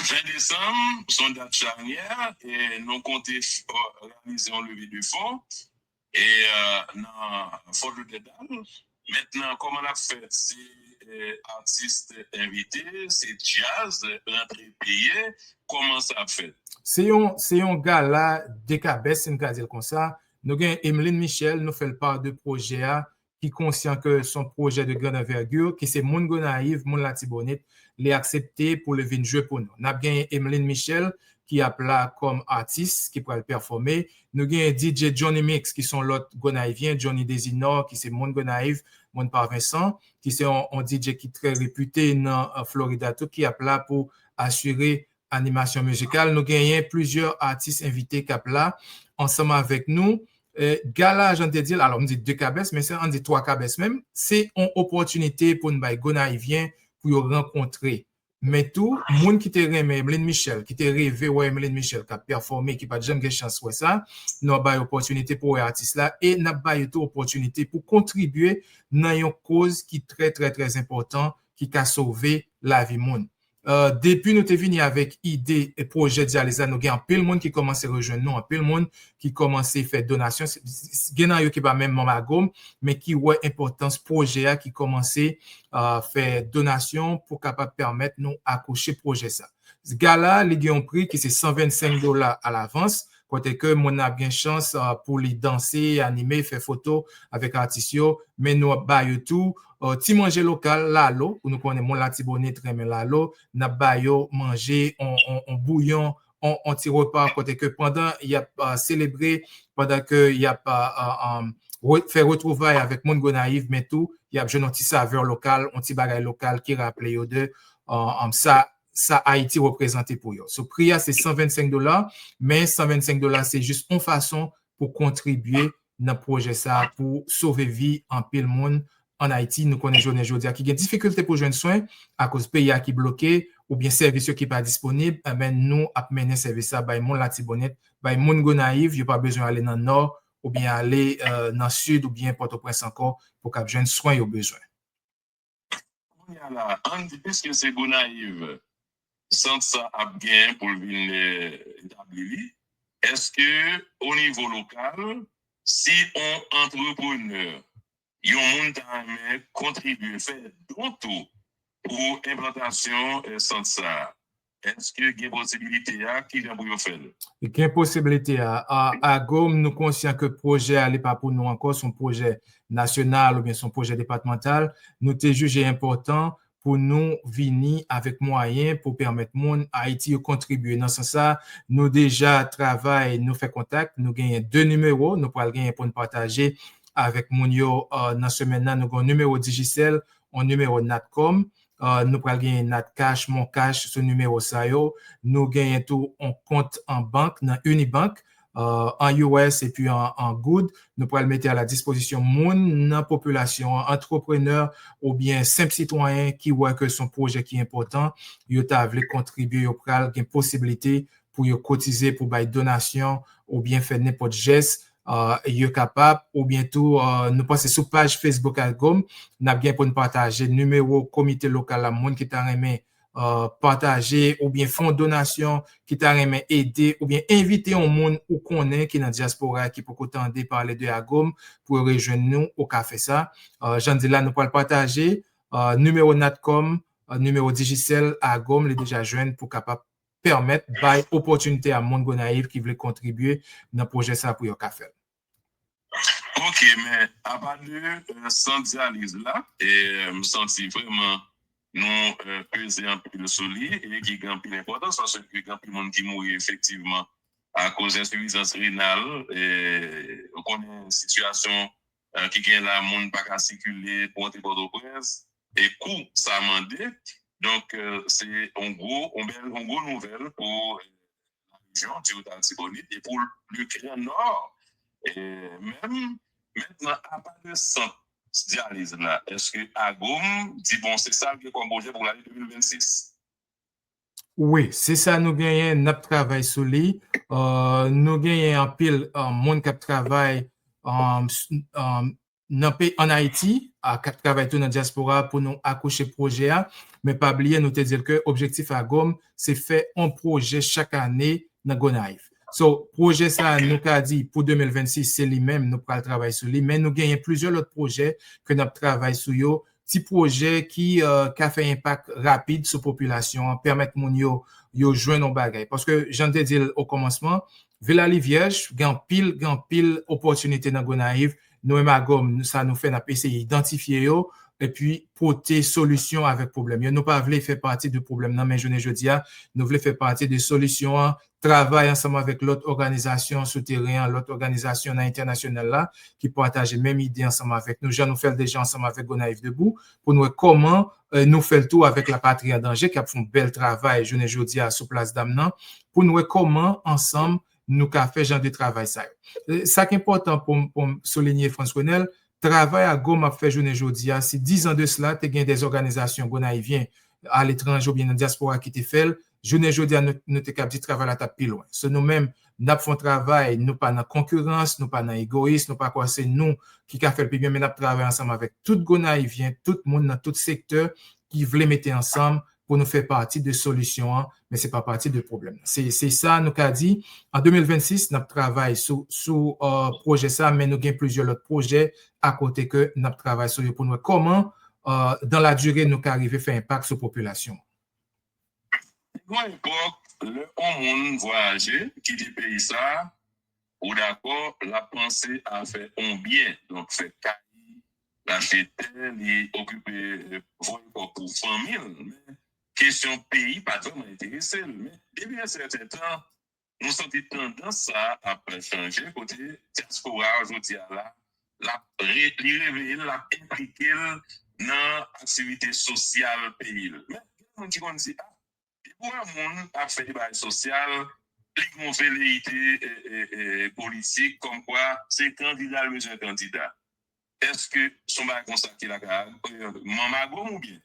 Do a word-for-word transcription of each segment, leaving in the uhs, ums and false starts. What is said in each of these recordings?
Ven desanm, se yon dat chanyè, e nou konte f- reyalize yon leve de fon e, euh, nan Fort Lauderdale. Mentnan, kòman n ap fè? Se eh, atis envite, se djaz, rantre peye, kòman sa ap fèt? Se yon, se yon gala dekabès, si n ka di l konsa. Nou gen Emeline Michel, nou fè l pa de pwojè a, ki konsyan ke se yon pwojè de grande envergure, ki se moun Gonayiv, moun Latibonit, li aksepte pou li vin jwe pou nou. N ap genyen Emeline Michel, ki ap la kòm atis, ki pral pèfòme. Nou genyen D J Johnny Mix, ki se yon lòt Gonayivyen, Johnny Desinor, ki se moun Gonayiv, moun Parvensan, ki se yon, yon D J ki trè repite nan, euh, Florida tou, ki ap la pou asire animasyon mizikal. Nou genyen plizyè atis envite k ap la ansanm avèk nou. Eh, gala, jan te di l, alò, m di de kabès, men se, ann di twa kabès menm, se yon opòtinite pou n bay Gonayivyen pou yo rankontre. Men tou, moun ki te renmen Emeline Michel, ki te reve wè Emeline Michel k ap pèfòme, ki pa t janm gen chans wè sa, nou ap bay opòtinite pou wè atis la, e n ap bay yo tou opòtinite pou kontribye nan yon koz ki trè, trè, trè enpòtan, ki ka sove lavi moun. Euh, depi nou te vini avèk ide e pwojè dyaliz la, nou gen anpil moun ki kòmanse rejwenn nou, anpil moun ki kòmanse fè donasyon. S- s- Gen nan yo ki pa menm manm Agom, men ki wè enpòtans pwojè a, ki kòmanse, euh, fè donasyon pou kapab pèmèt nou akouche pwojè sa. Gala, li gen yon pri ki se san vennsenk dola alavans, kote ke moun nan ap gen chans, euh, pou li danse, anime, fè foto avèk atis yo, men nou ap ba yo tou, euh, ti manje lokal, lalo, ou nou konnen moun Latibonit renmen lalo, n ap ba yo manje, on, on, on bouyon, on, on ti repa, kote ke pandan y ap, euh, selebre, pandan ke y ap, euh, euh, euh, re- fè retwouvay avèk moun Gonayiv, men tou, y ap jwenn on ti savè lokal, on ti bagay lokal ki raple yo de, euh, euh, sa, sa Ayiti reprezante pou yo. So, pri a se san vennsenk dola, men san vennsenk dola se jis on fason pou kontribye nan pwojè sa a pou sove vi anpil moun ann Ayiti. Nou konnen jounen jodi a ki gen difikilte pou jwenn swen akoz peyi a ki bloke oubyen sèvis yo ki pa disponib, enben nou ap mennen sèvis sa bay moun Latibonit, bay moun Gonayiv, yo pa bezwen ale nan Nò oubyen ale, euh, nan Sid oubyen Pòtoprens ankò pou k ap jwenn swen yo bezwen. Kounye a la, ann di, piske se Gonayiv sant sa ap gen pou l vin, eh, etabli li, èske o nivo lokal, si on antreprenè, yon moun ta renmen kontribye, fè don tou pou enplantasyon, eh, sant sa a, èske gen posibilite a? Kijan pou yo fè l? Gen posibilite a. A, Agom, nou konsyan ke pwojè a, li pa pou nou ankò, se yon pwojè nasyonal oubyen se yon pwojè depatmantal. Nou te jije enpòtan pou nou vini avèk mwayen pou pèmèt moun Ayiti yo kontribye. Nan sans sa, nou deja travay, nou fè kontak, nou genyen de nimewo, nou pral genyen pou n pataje avèk moun yo, euh, nan semèn nan. Nou gen yon nimewo Digicel, yon nimewo Natcom, euh, nou pral genyen Natcash, MonCash sou nimewo sa yo. Nou genyen tou yon kont an bank nan Unibank, euh, an U S epi an, an goud. Nou pral mete a la dispozisyon moun nan popilasyon an, antreprenè oubyen senp sitwayen ki wè ke se yon pwojè ki enpòtan, yo ta vle kontribye, yo pral gen posiblite pou yo kotize, pou bay donasyon oubyen fè nenpòt jès, euh, yo kapab, oubyen tou, euh, nou panse sou paj Facebook Agom, n ap gen pou n pataje nimewo komite lokal la, moun ki ta renmen, euh, pataje oubyen fè yon donasyon, ki ta renmen ede oubyen envite yon moun ou konnen ki nan dyaspora ki poko tande pale de Agom pou yo rejwenn nou, ou ka fè sa. Euh, jan di la, nou pral pataje, euh, nimewo Natcom, euh, nimewo Digicel Agom, li deja jwenn pou kapab pèmèt bay opòtinite a moun Gonayiv ki vle kontribye nan pwojè sa pou yo ka fè l. Ok, men apa de, euh, sant dyaliz la, e, euh, m santi vrèman nou, euh, peze anpil sou li e ki gen anpil enpòtans paske gen anpil moun ki mouri efektivman akoz ensifizans renal. E, ou konnen sitiyasyon, euh, ki gen la, moun pa ka sikile pou antre Pòtoprens, e kou sa mande. Donk, euh, se yon gwo, yon bèl, yon gwo nouvèl pou, euh, la rejyon, di w t Latibonit, e pou le Gran Nò, e menm mentnan, apa de sant dyaliz la, èske Agom di, bon, se sa l gen kòm pwojè pou lane de mil vennsis? Wi, se sa nou genyen, n ap travay sou li. Euh, nou genyen anpil, euh, moun k ap travay, euh, s- euh, nan peyi, ann Ayiti, k ap travay tou nan dyaspora pou nou akouche pwojè a, men pa bliye nou te di l ke objektif AGOM se fè yon pwojè chak ane nan Gonayiv. So, pwojè sa a, nou ka di pou de mil vennsis, se li menm, nou pral travay sou li, men nou genyen plizyè lòt pwojè ke n ap travay sou yo, ti pwojè ki ka fè enpak rapid sou popilasyon an, pèmèt moun yo, yo jwenn yon bagay. Paske, jan m te di l okòmansman, Vil Lalivyèj, gen anpil, gen anpil opòtinite nan Gonayiv. Nou menm AGOM, sa nou fè, n ap eseye idantifye yo, epi pote solisyon avèk pwoblèm yo. Nou pa vle fè pati de pwoblèm nan, men jounen jodi a, nou vle fè pati de solisyon an, travay ansanm avèk lòt òganizasyon sou teren an, lòt òganizasyon nan entènasyonal la, ki pataje menm ide ansanm avèk nou, jan nou fè l deja ansanm avèk Gonayiv Debout, pou n wè kòman nou fè l tou avèk La Patrie en Danger, k ap fè yon bèl travay jounen jodi a sou Plas Dam nan, pou n wè kòman ansanm nou ka fè jan de travay sa yo. Sa k enpòtan pou m, pou m soulinye, Frantz Renel, travay AGOM ap fè jounen jodi a, si dizan de sila, te gen de òganizasyon gonayivyen aletranje oubyen nan dyaspora ki te fè l, jounen jodi a, nou, nou te kab di travay la t ap pi lwen. So, nou menm, n ap fè yon travay, nou pa nan konkirans, nou pa nan egoyis, nou pa kwè se nou ki ka fè l pi byen, men n ap travay ansanm avèk tout gonayivyen, tout moun nan tout sektè ki vle mete ansanm pou nou fè pati de solisyon an, men se pa pati de pwoblèm nan. Se, se sa nou ka di. An de mil vennsis, n ap travay sou, sou pwojè sa, men nou gen plizyè lòt pwojè akote ke n ap travay sou yo pou n wè kòman, dan la dire, nou ka rive fè enpak sou popilasyon an. Gon epòk, lè yon moun vwayaje, kite peyi sa, ou dakò, l ap panse a fè yon byen, donk fè kay, l achte tè, li okipe, voye kòb pou fanmi l. Men kesyon peyi pa t vrèman enterese l. Men depi yon sèten tan, nou santi tandans sa a ap chanje, kote dyaspora a jodi a la, l ap re, li reveye l, l ap enplike l nan aktivite sosyal peyi l. Men gen moun ki konn di, a, depi yon moun ap fè de bagay sosyal, li gen yon veleyite politik, kòmkwa se kandida l bezwen kandida. Èske se yon bagay konsa ki lakay manm AGOM oubyen?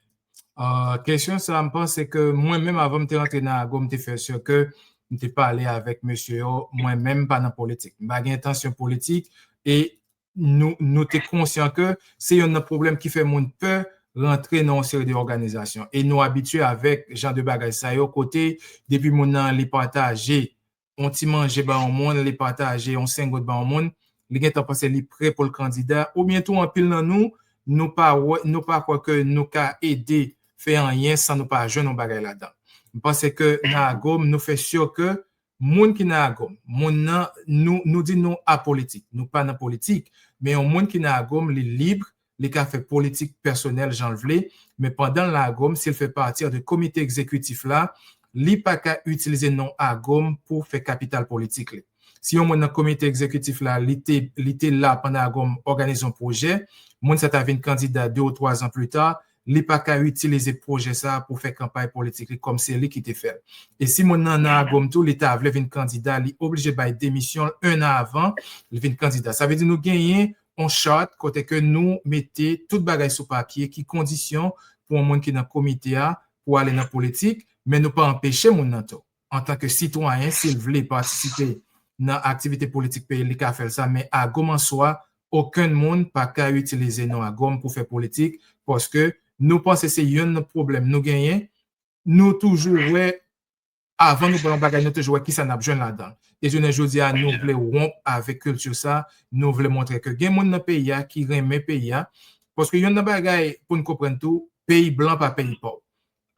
Kesyon sa a, m panse ke mwen menm, avan m te rantre nan AGOM, m te fè si ke m te pale avèk mesye yo. Mwen menm, m pa nan politik. M pa gen entansyon politik e nou, nou te konsyan ke se yonn nan pwoblèm ki fè moun pè rantre nan yon seri de òganizasyon. E nou abitye avèk jan de bagay sa yo, kote depi moun nan li pataje yon ti manje ba yon moun, li pataje yon sengòt ba yon moun, li gentan panse li prè pou l kandida, oubyen tou anpil nan nou, nou pa wè, nou pa kwè ke nou ka ede fè anyen san nou pa jwenn yon bagay ladan. M panse ke nan AGOM, nou fè si ke moun ki nan AGOM, moun nan, nou, nou di nou apolitik, nou pa nan politik, men yon moun ki nan AGOM, li lib, li ka fè politik pèsonèl jan l vle, men pandan l nan AGOM, si l fè pati de komite egzekitif la, li pa ka itilize non AGOM pou fè kapital politik li. Si yon moun nan komite egzekitif la, li te, li te la pandan AGOM òganize yon pwojè, moun sa ta vin kandida de ou twa zan pli ta, li pa ka itilize pwojè sa pou fè kanpay politik li kòm se li ki te fè l. E si moun nan nan AGOM tou, li ta vle vin kandida, li oblije bay demisyon l en an avan li vin kandida. Sa vle di nou genyen yon chart kote ke nou mete tout bagay sou papye, ki kondisyon pou yon moun ki nan komite a pou ale nan politik, men nou pa anpeche moun nan tou, antanke sitwayen, si l vle patisipe nan aktivite politik peyi l, li ka fè l sa, men AGOM an swa, okenn moun pa ka itilize non AGOM pou fè politik, paske nou panse se yonn nan pwoblèm nou genyen, nou toujou wè, avan nou pran yon bagay, nou toujou wè kisa n ap jwenn ladan l. E jounen jodi a, nou vle wonp avèk kilti sa, nou vle montre ke gen moun nan peyi a ki renmen peyi a, paske yonn nan bagay pou n konprann tou, peyi blan pa peyi pòv.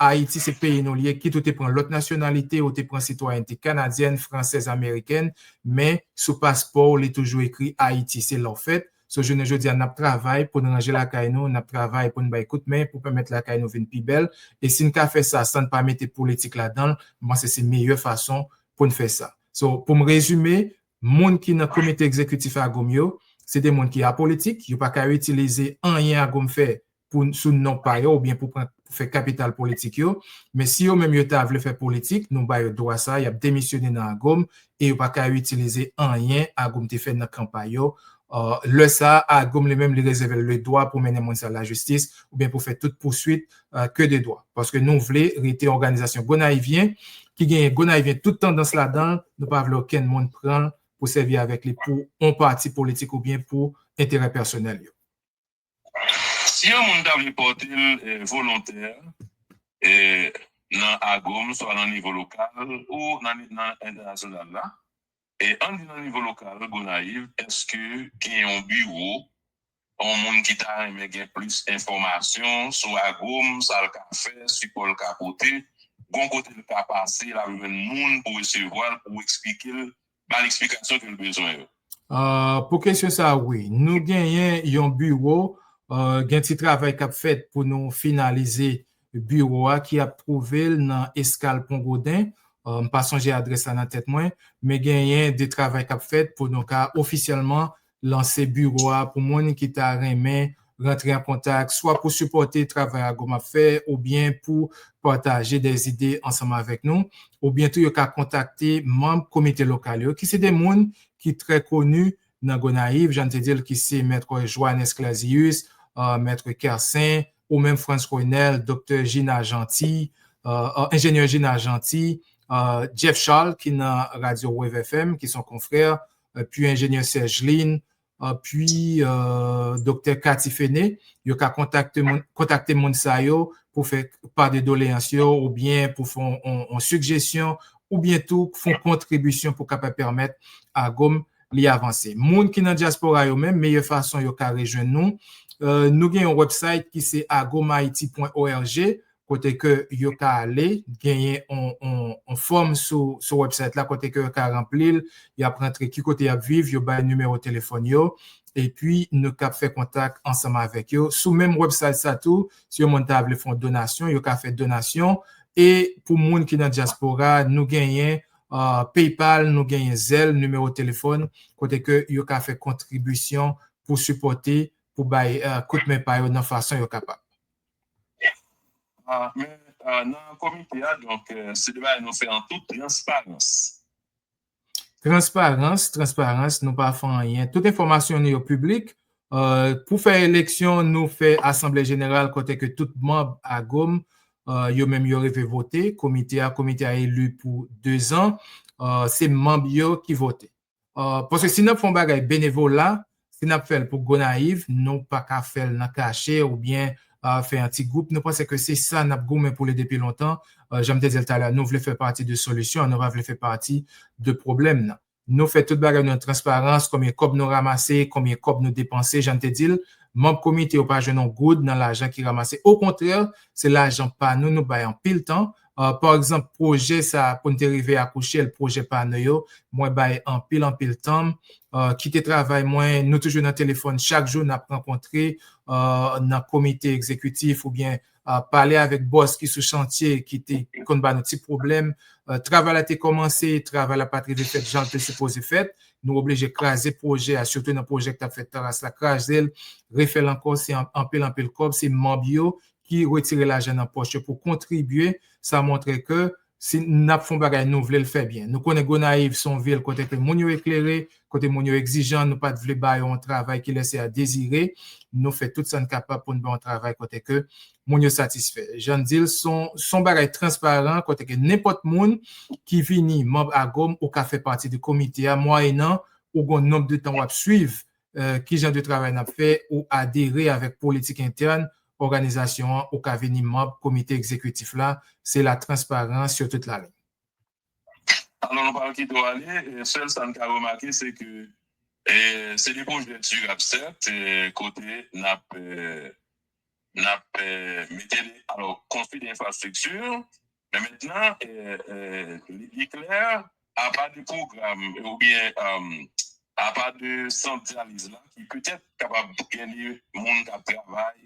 Ayiti se peyi nou li ye, kit ou te pran lòt nasyonalite, ou te pran sitwayènte kanadyèn, fransèz, amerikèn, men sou paspò w, li toujou ekri Ayiti, se la w fèt. So, jounen jodi a, n ap travay pou n ranje lakay nou, n ap travay pou n bay kout men, pou pèmèt lakay nou vin pi bèl. E si n ka fè sa san n pa mete politik ladan l, m panse se meyè fason pou n fè sa. So, pou m rezime, moun ki nan komite egzekitif AGOM yo, se de moun ki apolitik, yo pa ka itilize anyen AGOM fè pou, sou non pa yo oubyen pou pran, pou fè kapital politik yo. Men si yo menm yo ta vle fè politik, nou ba yo dwa sa, y ap demisyone nan AGOM e yo pa ka itilize anyen AGOM te fè nan kanpay yo. Lè sa a, AGOM li menm li rezève l le dwa pou mennen moun sa lajistis oubyen pou fè tout pouswit ke de dwa. Paske nou vle rete òganizasyon gonayivyen ki genyen gonayivyen tout tandans ladan l, nou pa vle okenn moun pran l pou sèvi avèk li pou yon pati politik oubyen pou enterè pèsonèl yo. Si yon moun ta vle pòte l volontè nan AGOM, swa nan nivo lokal ou nan entènasyonal la, e ann di nan nivo lokal, Gonayiv, èske gen yon biwo, yon moun ki ta renmen gen plis enfòmasyon sou AGOM, sa l ka fè, sipò l ka pote, gon kote l ka pase, l ap jwenn moun pou resevwa l, pou eksplike l, ba l eksplikasyon ke l bezwen yo? Pou kesyon sa a, wi. Nou genyen yon biwo, gen ti travay k ap fèt pou nou finalize biwo a ki ap twouve l nan Eskal Pon Goden. M pa sonje adrès la nan tèt mwen, men genyen de travay k ap fèt pou nou ka ofisyèlman lanse biwo a pou moun ki ta renmen rantre an kontak, swa pou sipòte travay AGOM ap fè, oubyen pou pataje de zide ansanm avèk nou, oubyen tou yo ka kontakte manm komite lokal yo, ki se de moun ki trè koni nan Gonayiv, jan n te di l, ki se Mèt Johannes Clazius, Mèt Kersen, ou menm Frantz Renel, Doktè Gina Jeanty, Enjenyè Gina Jeanty, Jeff Charles, ki nan Radyo Wave F M, ki se yon konfrè, pi Enjenyè Serge Lin, pi Doktè Cathy Fene, yo ka kontakte moun, kontakte moun sa yo pou fè pa de doleyans yo oubyen pou fè yon sigjesyon oubyen tou fè yon kontribisyon pou kapab pèmèt AGOM li avanse. Moun ki nan dyaspora yo menm, meyè fason yo ka rejwenn nou, nou gen yon website ki se agomhaiti pwen org, kote ke yo ka ale, genyen yon fòm sou website la kote ke yo ka ranpli l, y ap rantre ki kote y ap viv, yo bay nimewo telefòn yo, epi nou kab fè kontak ansanm avèk yo. Sou menm website sa tou, si yon moun ta vle fè yon donasyon, yo ka fè donasyon. E pou moun ki nan dyaspora, nou genyen PayPal, nou genyen Zelle, nimewo telefòn, kote ke yo ka fè kontribisyon pou sipòte, pou bay koutmen pa yo nan fason yo kapab. Men nan komite a, donk, se de bagay nou fè an tout transparans. Transparans, transparans, nou pa fè anyen. Tout enfòmasyon nou yo piblik. Pou fè eleksyon, nou fè asanble jeneral kote ke tout manm AGOM yo menm yo rive vote. Komite a, komite a eli pou dezan. Se manm yo ki vote. Paske si n ap fè yon bagay benevola, si n ap fè l pou Gonayiv, nou pa ka fè l nan kache oubyen fè yon ti gwoup. Nou panse ke se sa n ap goumen pou li depi lontan. Jan m te di l talè, nou vle fè pati de solisyon an, nou pa vle fè pati de pwoblèm nan. Nou fè tout bagay nou nan transparans, konbyen kòb nou ranmase, konbyen kòb nou depanse, jan m te di l, manm komite yo pa jwenn yon goud nan lajan ki ranmase. Okontrè, se lajan pa nou, nou bay anpil tan. Pa egzanp, pwojè sa a, pou n te rive akouche l, pwojè pa nou yo, mwen bay anpil, anpil tan m, kite travay mwen, nou toujou nan telefòn chak jou, n ap rankontre nan komite egzekitif oubyen pale avèk bòs ki sou chantye, ki te konn ba nou ti pwoblèm. Travay la te kòmanse, travay la pa t rive fèt jan l te sipoze fèt. Nou oblije kraze pwojè a, sitou nan pwojè ki t ap fèt Taras la, kraze l, refè l ankò, se anpil, anpil kòb, se manm yo ki retire lajan nan pòch yo pou kontribye. Sa montre ke si n ap fè yon bagay, nou vle l fè byen. Nou konnen Gonayiv se yon vil kote ke moun yo eklere, kote moun yo egzijan, nou pa t vle ba yo yon travay ki lese a dezire. Nou fè tout sa n kapab pou n ba yon travay kote ke moun yo satisfè. Jan n di l, se yon bagay transparan, kote ke nenpòt moun ki vini manm AGOM, ou ka fè pati de komite a, mwayennan ou gen yon nonb de tan w ap swiv ki jan de travay n ap fè, ou adere avèk politik entèn òganizasyon an, ou ka vini manm komite egzekitif la. Se la transparans sou tout lalin. Alò, nou pral kite w ale. Sèl sa n ka remake, se ke se de pwojè dirab, sèt, kote n ap n ap mete, alò, konstwi de enfrastrikti, men mentnan li klè, apa de pwogram oubyen apa de sant dyaliz la ki petèt kapab gen de moun k ap travay,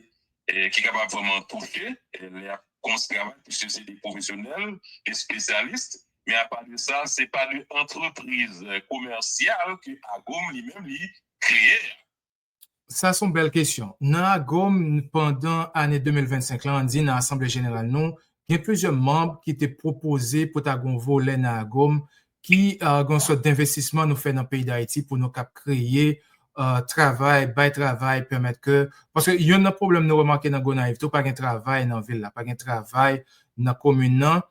ki kapab vrèman touche lè y ap konstwi travay, piske se de pwofesyonèl, de espesyalis, men apa de sa, se pa de antrepriz komèsyal ke AGOM li menm li kreye a. Sa se yon bèl kesyon. Nan AGOM, pandan ane de mil vennsenk la, ann di nan asanble jeneral nou, gen plizyè manm ki te pwopoze pou ta gen yon volè nan AGOM ki gen yon sòt denvestisman nou fè nan peyi Dayiti pou nou kab kreye travay, bay travay, pèmèt ke, paske yonn nan pwoblèm nou remake nan Gonayiv tou, pa gen travay nan vil la, pa gen travay nan komin nan.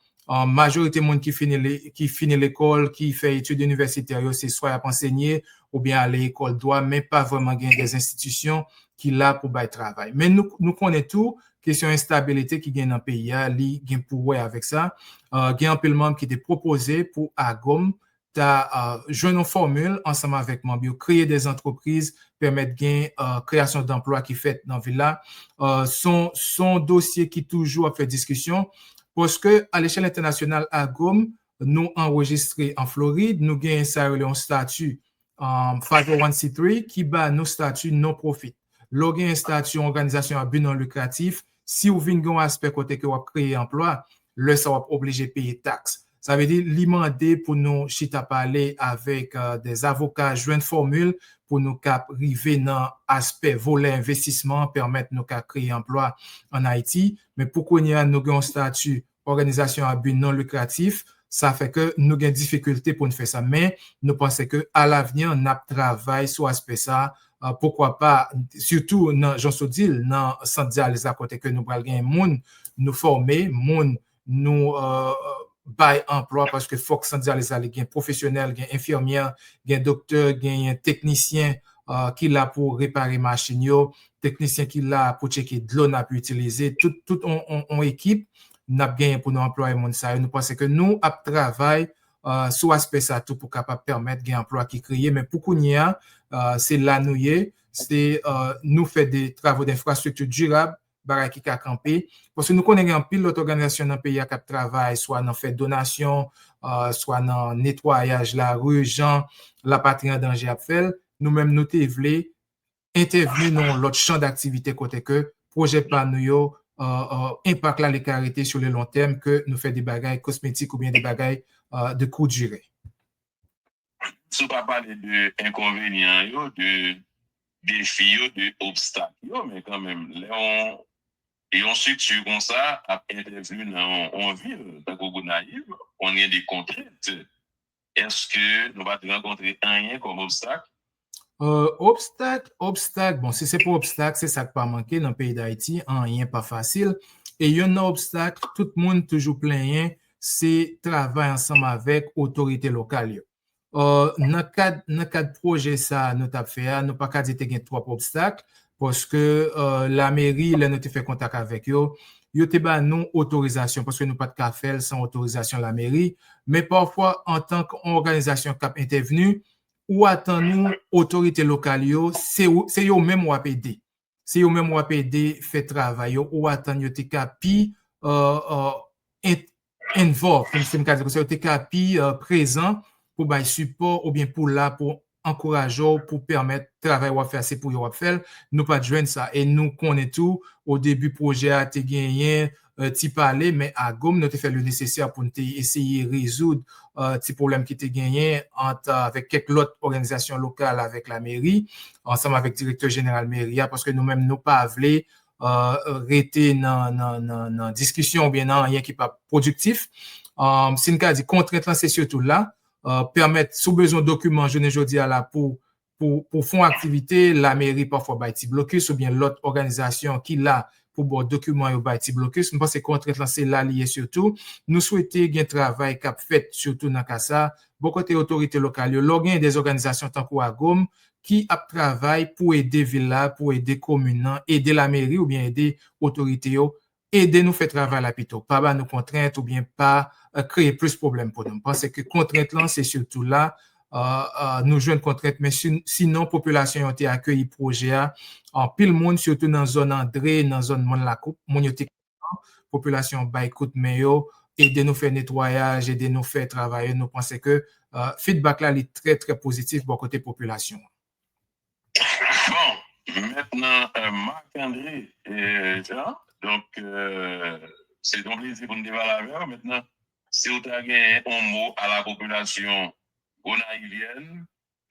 Majorite moun ki fini ki fini lekòl, ki fè etid inivèsitè yo, se swa y ap ansenye oubyen ale lekòl dwa, men pa vrèman gen de enstitisyon ki la pou bay travay. Men nou, nou konnen tou, kesyon enstabilite ki gen nan peyi a, li gen pou wè avèk sa. Uh, gen anpil manm ki te pwopoze pou AGOM ta uh, jwenn yon fòmil ansanm avèk manm yo, kreye de antrepriz, pèmèt gen uh, kreyasyon danplwa ki fèt nan vil la. Uh, son, son dosye ki toujou ap fè diskisyon, paske alechèl entènasyonal AGOM, nou anrejistre an Florid, nou gen sa yo yon stati um, five oh one c three ki ba nou stati non-profit. Lè w gen stati yon òganizasyon a bi non likratif, si w vin gen yon aspè kote ke w ap kreye anplwa, lè sa w ap oblije peye taks. Sa vle di, li mande pou nou chita pale avèk uh, de avoka, jwenn fòmil pou nou kap rive nan aspè volè envestisman, pèmèt nou ka kreye anplwa an Ayiti. Men pou kounye a, nou gen yon stati òganizasyon a bi non likratif, sa fè ke nou gen difikilte pou n fè sa. Men nou panse ke alavni, n ap travay sou aspè sa, uh, poukwa pa, sitou nan, jan w di l, nan sant dyaliz la kote ke nou pral gen moun, nou fòme, moun, nou uh, bay anplwa, paske fòk sant dyaliz la li gen pwofesyonèl, gen enfimyè, gen doktè, gen teknisyen uh, ki la pou repare machin yo, teknisyen ki la pou tcheke dlo n ap itilize, tout, tout on, on, on ekip, n ap genyen pou nou anplwaye moun sa yo. Nou panse ke nou ap travay uh, sou aspè sa tou pou kapab pèmèt gen anplwa ki kreye. Men pou kounye a, uh, se la nou ye, se uh, nou fè de travo denfrastrikti dirab, bagay ki ka kanpe. Paske nou konnen gen anpil lòt òganizasyon nan peyi a k ap travay, swa nan fè donasyon, uh, swa nan netwayaj lari, jan lapatri an danje ap fè l. Nou menm, nou te vle entèvni nan yon lòt chan daktivite kote ke pwojè pa nou yo, uh, uh, enpak la li ka rete sou le lon tèm ke nou fè de bagay kosmetik oubyen de bagay uh, de kou dire. Si w pa pale de enkonvenyan yo, de defi yo, de obstak yo, men kanmenm, lè yon, yon strikti konsa ap entèvni nan yon, yon vil tankou Gonayiv, konnen de kontrent. Èske nou pa t rankontre anyen kòm obstak? Uh, obstak, obstak, bon, si se pou obstak, se sa k pa manke nan peyi Dayiti, anyen pa fasil. E yonn nan obstak, tout moun toujou plenyen, se travay ansanm avèk otorite lokal yo. Uh, nan kad, nan kad pwojè sa a nou t ap fè a, nou pa ka di te gen twòp obstak, paske uh, lameri, lè nou te fè kontak avèk yo, yo te ba nou otorizasyon, paske nou pa t ka fè l san otorizasyon lameri. Men pafwa, antank yon òganizasyon k ap entèvni, ou atann ou otorite lokal yo, se, se yo menm w ap ede. Se yo menm w ap ede fè travay yo, ou atann yo te ka pi uh, uh, involved, si m ka di konsa, yo te ka pi uh, prezan pou bay sipò oubyen pou la pou ankouraje w, pou pèmèt travay w ap fè a, se pou yo w ap fè l. Nou pa t jwenn sa. E nou konnen tou, o debi pwojè a te genyen uh, ti pale, men AGOM, nou te fè le nesesè pou n te eseye rezoud uh, ti pwoblèm ki te genyen ant, uh, avèk kèk lòt òganizasyon lokal avèk lameri, ansanm avèk direktè jeneral meri a, paske nou menm, nou pa vle uh, rete nan, nan, nan, nan diskisyon oubyen nan anyen ki pa pwodiktif. Um, si n ka di kontrent lan, se sitou la, uh, pèmèt, si w bezwen dokiman jounen jodi a la pou, pou, pou fè yon aktivite, lameri pafwa bay ti blokis oubyen lòt òganizasyon ki la pou ba w dokiman yo bay ti blokis. M panse kontrent lan se la li ye sitou. Nou swete gen travay k ap fèt sitou nan ka sa. Bò kote otorite lokal yo, lè w gen de òganizasyon tankou AGOM ki ap travay pou ede vil la, pou ede komin nan, ede lameri oubyen ede otorite yo, ede nou fè travay la pito. Pa ba nou kontrent oubyen pa uh, kreye plis pwoblèm pou nou. M panse ke kontrent lan, se sitou la, uh, uh, nou jwenn kontrent, men si, sinon, popilasyon yo te akeyi pwojè a, anpil moun, sitou nan zòn Andre, nan zòn Mòn Lakoup, moun yo te kontan, popilasyon bay kout men yo, ede nou fè netwayaj, ede nou fè travay yo, nou panse ke uh, feedback la, li trè, trè pozitif bò kote popilasyon an. Bon, mentnan, uh, Marc André uh, Jean, donk, uh, se yon plezi pou n te pale avè w. Mentnan, si w ta gen yon mo a la popilasyon gonayivyèn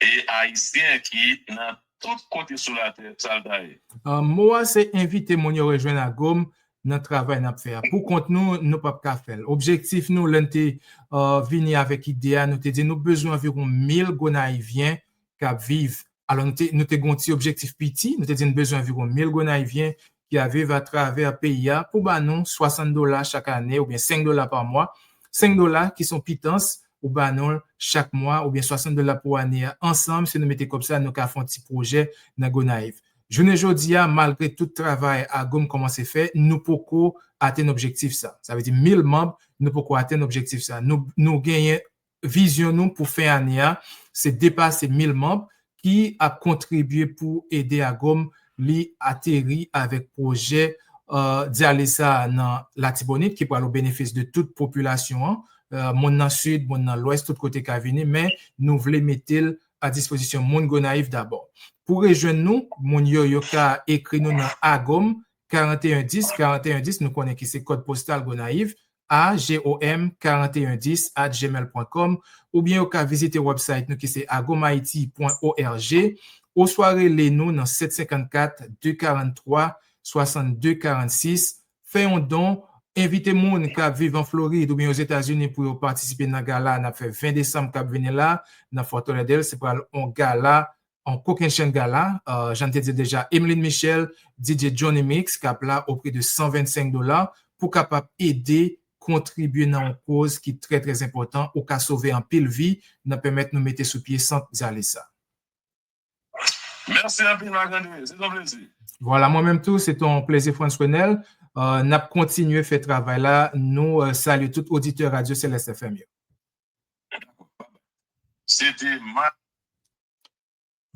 e ayisyen ki nan tout kote sou latè, sa l ta ye? Uh, mo a se envite moun yo rejwenn AGOM nan travay n ap fè a. Pou kont nou, nou p ap ka fè l. Objektif nou, lè n te uh, vini avèk ide a, nou te di nou bezwen anviwon mil gonayivyen k ap viv. Alò, nou te, nou te gen yon ti objektif piti, nou te di nou bezwen anviwon mil gonayivyen ki ap viv atravè peyi a pou ba nou swasant dola chak ane oubyen senk dola pa mwa. Senk dola ki se yon pitans ou ba nou l chak mwa oubyen swasant dola pou ane a. Ansanm, si nou mete kòb sa, nou ka fè yon ti pwojè nan Gonayiv. Jounen jodi a, malgre tout travay AGOM kòmanse fè, nou poko atenn objektif sa. Sa vle di mil manm, nou poko atenn objektif sa. Nou, nou genyen vizyon nou pou fen ane a, se depase mil manm ki ap kontribye pou ede AGOM li ateri avèk pwojè, euh, dyaliz sa a nan Latibonit ki pral o benefis de tout popilasyon an, euh, moun nan Sid, moun nan Lwès, tout kote ka vini, men nou vle mete l a dispozisyon moun Gonayiv dabò. Pou rejwenn nou, moun yo, yo ka ekri nou nan AGOM, karannteyen dis, karannteyen dis, nou konnen ki se kòd postal Gonayiv, A G O M karannteyen dis at gmail pwen kòm, oubyen yo ka vizite website nou ki se agomhaiti pwen org, oswa rele nou nan sèt senkannkat, de karanntwa, swasannde, karannsis. Fè yon don, envite moun k ap viv an Florid oubyen Ozetazini pou yo patisipe nan gala n ap fè ven desanm k ap vini la, nan Fort Lauderdale. Se pral yon gala, yon kokennchenn gala, euh, jan n te di l deja, Emeline Michel, D J Johnny Mix, k ap la o pri de san vennsenk dola, pou kapab ede kontribye nan yon koz ki trè, trè enpòtan, ou ka sove anpil vi nan pèmèt nou mete sou pye sant dyaliz sa. Mèsi anpil, Marc-André. Se yon plezi. Vwala, mwen menm tou, se yon plezi, Frantz Renel. Euh, n ap kontinye fè travay la. Nou, euh, salye tout oditè Radyo Selès F M yo. Se te Ma-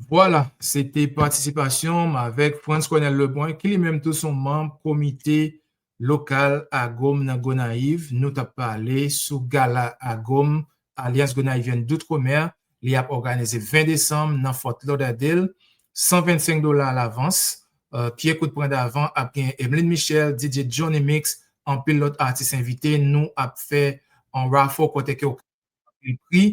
Vwala, se te patisipasyon m avèk Frantz Renel Lebrun, ki li menm tou se yon manm komite lokal AGOM nan Gonayiv. Nou t ap pale sou gala AGOM, Alliance Gonayivienne d'Outre-mer, li ap òganize ven desanm nan Fort Lauderdale, san vennsenk dola alavans. Euh, Pierre Coudprendavan ap gen Emeline Michel, D J Johnny Mix, anpil lòt atis envite. Nou ap fè yon raffle kote ke w ka anpil pri.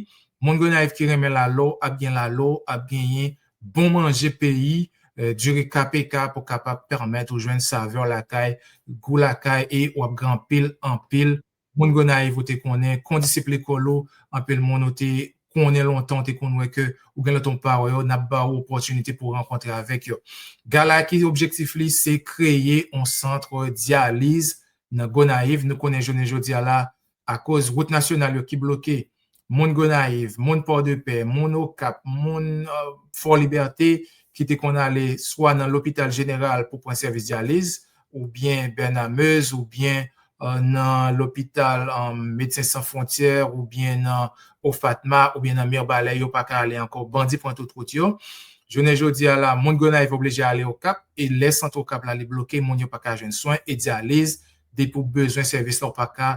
Moun Gonayiv ki renmen lalo ap gen lalo, ap genyen bon manje peyi, euh, diri K P K pou kapab pèmèt ou jwenn savè lakay, gou lakay, e w ap gen anpil, anpil moun Gonayiv ou te konnen, kondisip lekòl ou, anpil moun ou te konnen lontan, ou te konn wè ke ou gen lontan ou pa wè yo, n ap ba ou opòtinite pou rankontre avèk yo. Gala ki objektif li, se kreye yon sant dyaliz nan Gonayiv. Nou konnen jounen jodi a la, akoz wout nasyonal yo ki bloke, moun Gonayiv, moun Pòdepè, moun Okap, moun, euh, Fò Libète, ki te konn ale swa nan lopital jeneral pou pran sèvis dyaliz, oubyen Bernard Meuze, oubyen, euh, nan lopital, euh, Medsen San Fwontyè, oubyen nan Ofatma, oubyen nan Mibalè, yo pa ka ale ankò. Bandi pran tout wout yo. Jounen jodi a la, moun Gonayiv oblije ale Okap, e lè sant Okap la li bloke, moun yo pa ka jwenn swen e dyaliz, depi w bezwen sèvis la, w pa ka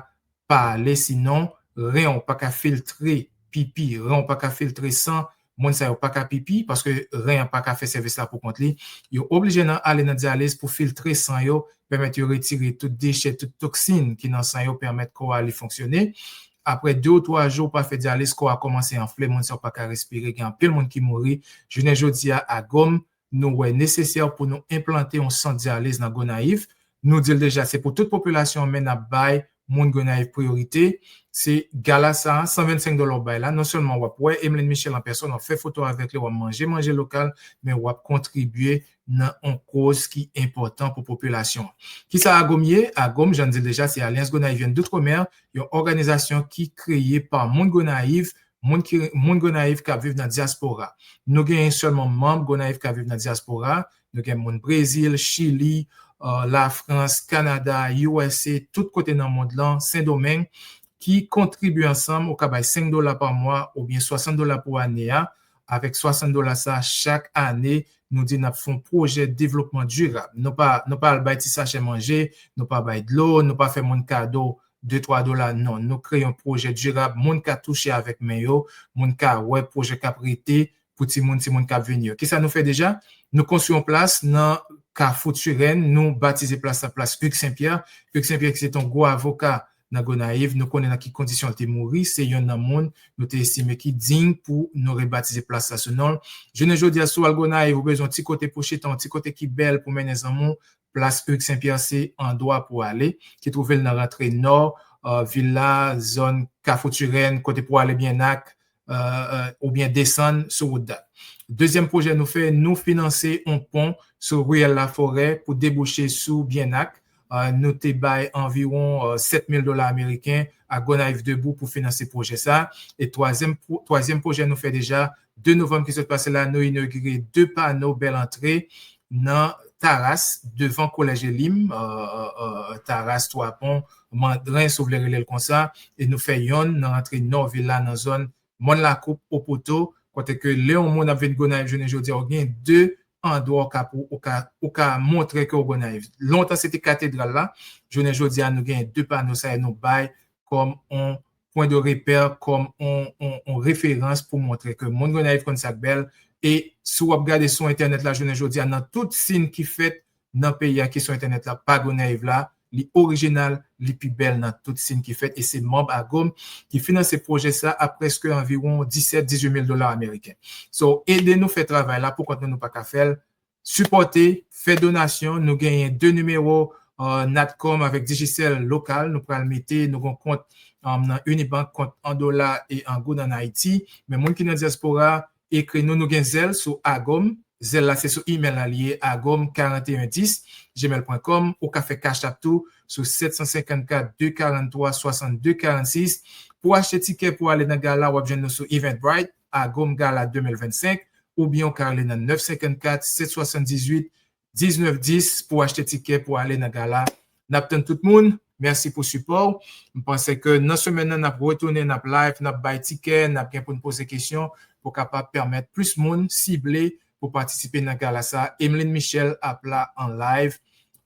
pale, sinon ren w pa ka filtre pipi, ren w pa ka filtre san, moun sa yo pa ka pipi, paske ren an pa ka fè sèvis la pou kont li. Yo oblije nan, ale nan dyaliz pou filtre san yo, pèmèt yo retire tout dechè, tout toksin ki nan san yo, pèmèt kò a li fonksyone. Apre de ou twa jou w pa fè dyaliz, kò a kòmanse anfle, moun sa yo pa ka respire, gen anpil moun ki mouri. Jounen jodi a, AGOM, nou wè nesesè pou nou enplante yon sant dyaliz nan Gonayiv. Nou di l deja, se pou tout popilasyon an, men n ap bay moun Gonayiv priyorite. Se gala sa a, san vennsenk dola w bay la, non sèlman w ap wè Emeline Michel an pèsòn, w ap fè foto avèk li, w ap manje manje lokal, men w ap kontribye nan yon koz ki enpòtan pou popilasyon an. Kisa AGOM ye? AGOM, jan n di l deja, se Alliance Gonayivienne d'Outre-mer, yon òganizasyon ki kreye pa moun Gonayiv, moun ki, moun Gonayiv k ap viv nan dyaspora. Nou genyen sèlman manm Gonayiv k ap viv nan dyaspora. Nou gen moun Brezil, Chili, euh, Lafrans, Kanada, U S A, tout kote nan mond lan, Sendomeng, ki kontribye ansanm. Ou ka bay senk dola pa mwa oubyen swasant dola pou ane a. Avèk swasant dola sa, chak ane, nou di n ap fè yon pwojè devlopman dirab. Nou pa, nou pa al bay ti sachè manje, nou pa bay dlo, nou pa fè moun kado de twa dola, non. Nou kreye yon pwojè dirab, moun ka touche avèk men yo, moun ka wè pwojè k ap rete pou timoun, timoun k ap vini yo. Kisa nou fè deja? Nou konstwi yon plas nan Kafou Turenne, nou batize plas la plas Hugues Saint-Pierre. Hugues Saint-Pierre ki se te yon gwo avoka nan Gonayiv, nou konnen nan ki kondisyon l te mouri, se yonn nan moun nou te estime ki diy pou nou rebatize plas la sou non l. Jounen jodi a, si w al Gonayiv, ou bezwen yon ti kote pou chita, yon ti kote ki bèl pou mennen zanmi w, plas Hugues Saint-Pierre se andwa pou ale, ki twouve l nan rantre nò, euh, vil la, zòn Kafou Turenne, kote pou ale Byenak, euh, euh, oubyen desann sou wout Dat. Dezyèm pwojè nou fè, nou finanse yon pon sou riyèl Laforè pou debouche sou Byenak. Euh, nou te bay anviwon, euh, sèt mil dola ameriken a Gonayiv Debout pou finanse pwojè sa. E twazyèm pwo-, twazyèm pwojè nou fè deja, de novanm ki sot pase la, nou inogire de pano bèl antre nan Taras, devan Kolèj Elim, euh, euh, euh, Taras, Twapon, Mandren, si w vle rele l konsa, e nou fè yonn nan rantre nò vil la, nan zòn Mòn Lakoup, Opoto, kote ke lè yon moun ap vin Gonayiv jounen jodi a, ou gen de andwa ou ka, pou, ou ka, ou ka montre ke w Gonayiv. Lontan, se te katedral la. Jounen jodi a, nou gen de pano sa yo nou bay kòm on pwen de repè, kòm on, on, on referans pou montre ke moun Gonayiv konn sa k bèl. E si w ap gade sou entènèt la jounen jodi a, nan tout siy ki fèt nan peyi a ki sou entènèt la, pa Gonayiv la, li orijinal, li pi bèl nan tout siy ki fèt. E se manm Agom ki finanse pwojè sa a prèske anviwon disèt, dizuit mil dola ameriken. So, ede nou fè travay la pou kont nou, nou pa ka fè l. Sipòte, fè donasyon. Nou genyen de nimewo, euh, Natcom avèk Digicel lokal. Nou pral mete, nou gen kont, um, nan Unibank, kont an dola e an goud ann Ayiti. Men moun ki nan dyaspora, ekri nou, nou gen Zelle sou Agom. Zelle la se sou email la li ye, agom quarante et un dix gmail point com. Ou ka fè Cash App tou sou sept cent cinquante-quatre deux quarante-trois soixante-deux quarante-six. Pou achte tikè pou ale nan gala, w ap jwenn nou sou Eventbrite, Agom Gala deux mille vingt-cinq, oubyen ou ka rele nan neuf cinquante-quatre sept soixante-dix-huit dix-neuf dix pou achte tikè pou ale nan gala. N ap tann tout moun. Mèsi pou sipò w. M panse ke nan semèn nan, n ap retounen, n ap live, n ap bay tikè, n ap gen pou n poze kesyon pou kapab pèmèt plis moun sible pou patisipe nan gala sa. Emeline Michel ap la an live,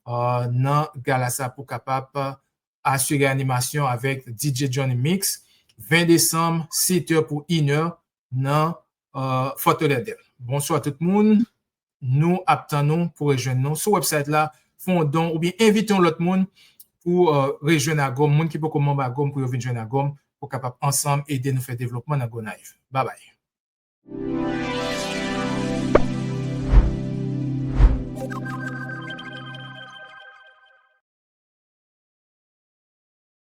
euh, nan gala sa pou kapab asire animasyon avèk D J Johnny Mix, ven desanm, sèt è pou inè nan, euh, Fort Lauderdale. Bonswa tout moun. Nou ap tann nou pou rejwenn nou sou website la, fè yon don oubyen envite yon lòt moun pou, euh, rejwenn Agom, moun ki poko manm Agom pou yo vin jwenn Agom, pou kapab ansanm ede nou fè devlopman nan Gonayiv. Babay.